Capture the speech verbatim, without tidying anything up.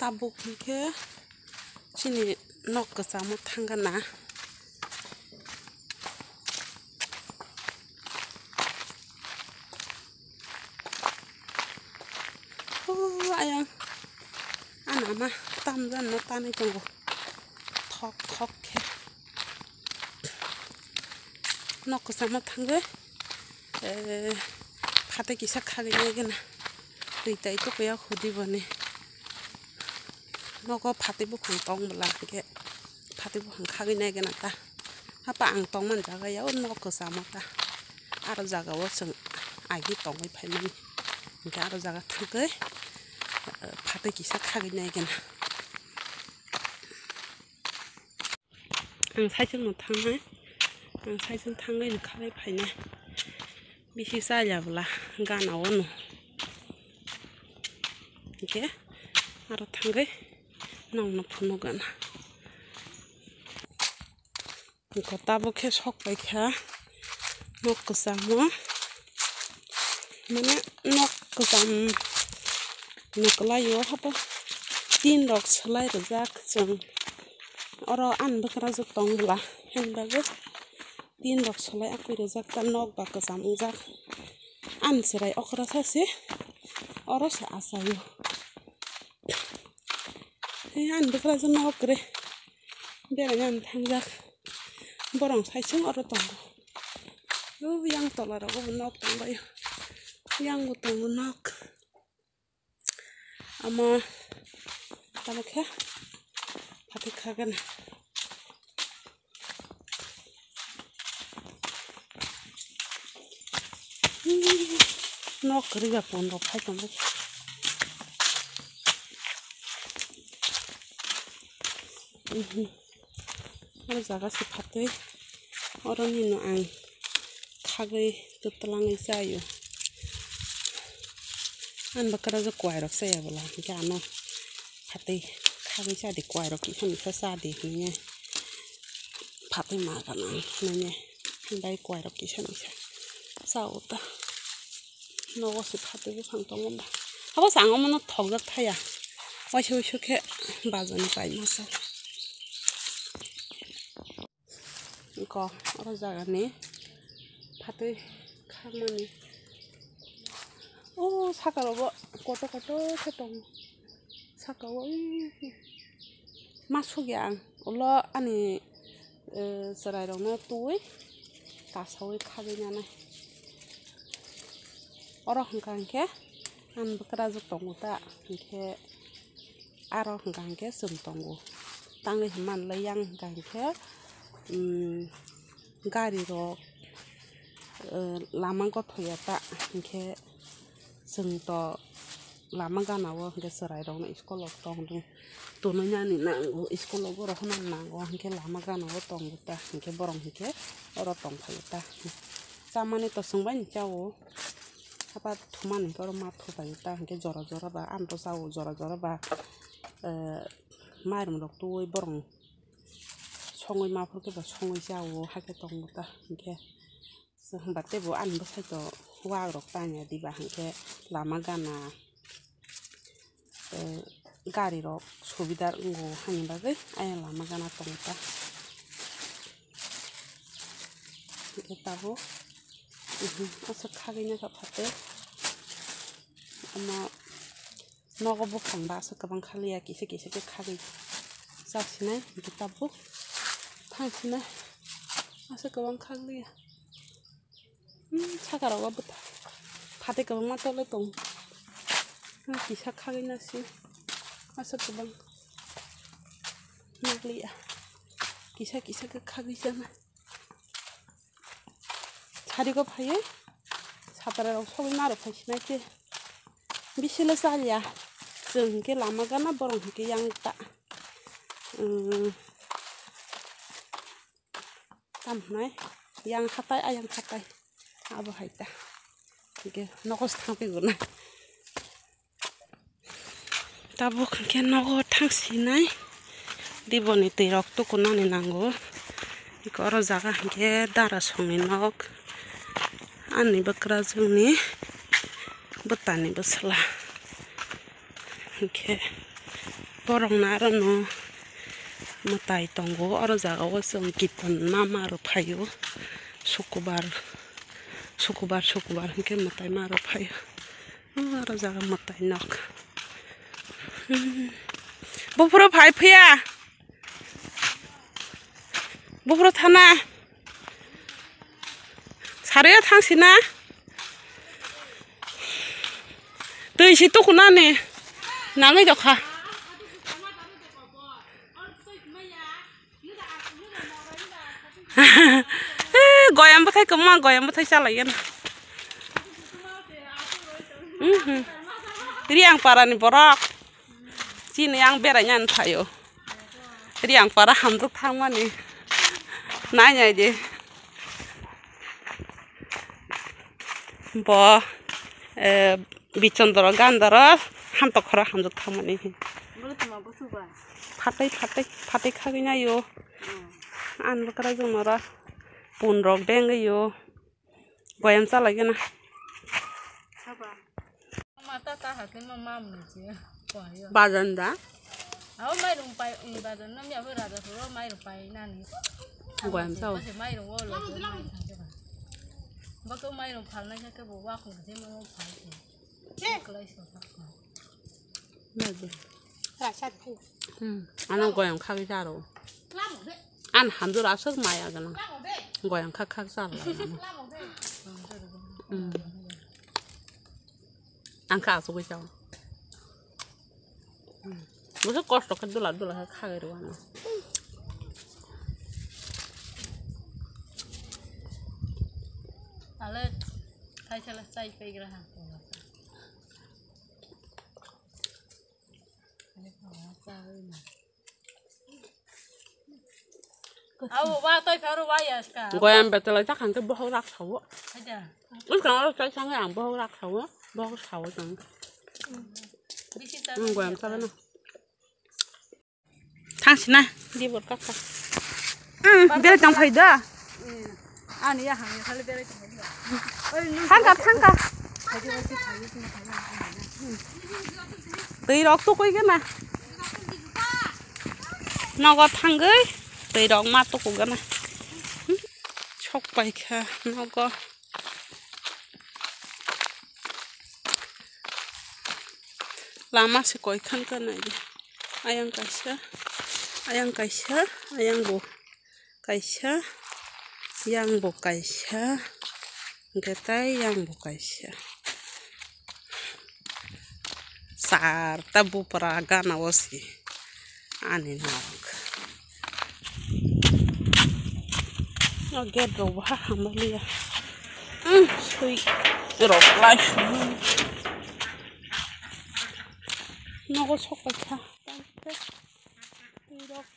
Tabuk hwnkhe chini nok kwchamo thangana. O ayang, anama tamjani no tanwi tongo, thok thok khe. Nok kwchamo thangwi, eh, phatwi kisa khagwi nai gana. Twi tai tukuya hudi boni. Nogo phatwi buphang tong bwla hwnkhe phatwi buphang khagwi nai gana ta. Hapa ang tongmani jaga ya o nok kwchamo ta. Aro jaga o chwng agi tongwi phaimani. Hwnkhe aro jaga thangwi, eh, phatwi kisa khagwi nai gana. Ang saichung no thangnai, ang saichung thangwi no khalai phainai. Bisi chaya bwla gana o no. Hwnkhe aro thangwi nokno phunuk gana. Hwnkhe tabuk khe sok paikha nok kwchamo. Mane nok kwcham ni kwlai o hato tin rok swlai rijak chwng. Oro ani bwkrajwk tong bwla haini bagwi tin rok swlai akwi rijak ta nok ba kwcham wngjak. Ani chwrai okra sa se oro se achaio. He ani bwkrajwk nok kwrwi beraina ani thangjak. Borok saichung oro tongo. O yang tola rogo bo nok tongbaio. Yang bo tongo nok. Omo tamo khe phatwi khagana. Nok kwrwi ba pon rok phai tongo. Mhm. Oro jaga se phatwi, oro nino ang khagwi twtwlangwi chaio. Ani bwkrajwk kwai rok chaya bwla, hwnkhe ano phatwi khagwi chadi, kwai rok kisa misa chadi hinwi phatwi ma gana hinwi bai kwai rok kisa misa chao ta. Nogo se phatwi buphang tongo ba. Abo se ang omono thokjak thaya. Waisa waisa khe bazani pai masa. Ko oro jagani phatwi khakmani. O saka rogo kotor kotor khe tongo. Saka o, ui, ma sugya ang. Ulo ani, eh, chwrairokno twi kasaui khagwi nanai. Oro hwnkha hinkhe ani bwkrajwk tongo ta, hinkhe aro hwnkha hinkhe chwng tongo. Tangwi hwnmanlai yang hwnkha hinkhe, um, gari rok, eh, lama gothoya ta, hinkhe chwng to lama gana o hinkhe chwrairokno school o tongthung tonwi nani nango, school o borok phano nango, hinkhe lama gana o tongo ta, hinkhe borok hinkhe oro tongphaio ta. Chamani to chwng bai ni chao, hapa thumani hinkhe oro ma thupaio ta, hinkhe jora jora ba ani to chao, jora jora ba, eh, mairum rok twiwi borok songwi ma phuru khe ba songwi chao, hakhe tongo ta hinkhe. Chwng hwnba teibo ani bwsai to wak rok tanya diba hinkhe lama gana, eh, gari rok subida wngo haini bagwi ayang lama gana tongo ta. Hinkhe tabuk, mhm, aswk khagwi naikha phatwi omo. Nogo buphang ba aswk kwbang kha liya, kisa kisa khe khagwi chak sinai, hinkhe tabuk thang sinai aswk kwbang kha liya. Hmm, saka rogo bwtha phatwi kwbangma tolwi tongo. Hmm, kisa khagwi na si aswk kwbang nukliya, kisa kisa khe khagwi chana. Sarigo phaiwi satararok sogwi narwk phai sinai khe. Bisilo chaliya. Chwng hinkhe lama gana, borok hinkhe yang ta. Umm, tamo hwnai yang hatai, ayang hatai. Abo hai ta. Hinkhe nogo se thang phaigo na. Tabuk hinkhe nogo thang sinai, diboni twi rok tukunani nango. Eko oro jaga hinkhe dara songni nok, ani bwkrajwkni bwtani bwsla hinkhe Borok na aro no mwtai tongo, oro jaga o chwng kiton ma ma rw phaio, sukubar, sukubar, sukubar hinkhe mwtai ma rw phaio, oro jaga mwtai nok. Buphuru phai phiya, buphuru thana. Sariya thang sina. Twi si tukunani. Nangwi dokha. Eh, goyam bwthai kwma, goyam bwthai chalaigwna. Mhm. Riang parani borok. Chini ang beraina phaio. Riang para hamjwk thangmani. Nai nai di. Bo, eh, Bichondro Gandaro hamtok khoro hamjwk thangmani. Phatai, phatai, phatai khagwi naio. Ang bwkra jwngra pun rok bengwi o. Goyam chalaigwna. Saba. Ma ta ta ha khe ma ma mung chi. Bajan da? Abo mairung pai, um, bajan no mi abo raja soro mairung pai nani. Goyam chao. Bose mairung wo lo. Bose mairung phalnai khe bo wa khung khe ma phal khe. Klai so. Hmm. Ano goyam khagwi charo. An hamjwk aswk maya gwnang. Goyam khak khak char lai ano. Hmm. Ang kha asugwi chao. Hmm. Bwswk kosto khe dula dula khe khagwi rw ano. Ale, khai chala chai paigra ha. Abo wa toi pharo wa ya ska. Goyam betelai ta khangke bohok rak sawo. Haja. Uskang aro chai sange ang bohok rak sawo. Bohok sawo tong. Bisi ta. Hmm, goyam ta na. Thang sina di bor kaka. Hmm, bere tang phai da. Ani ya hang ya khali bere tang phai da. Thangka, thangka. Twi rok tukui gana. Nogo thangwi twi rok ma tuku gana. Sok paikha nogo. Lama se koi khan ka nai. Ayang kaisa, ayang kaisa, ayang bo. Kaisa, yang bo kaisa, hwnkhe tei yang bo kaisa. Sar ta bupra gana o si ani nok. O gate rok bo ha hamya liya. Hmm, sui rok lai sui. Nogo sok paikha. Tei rok.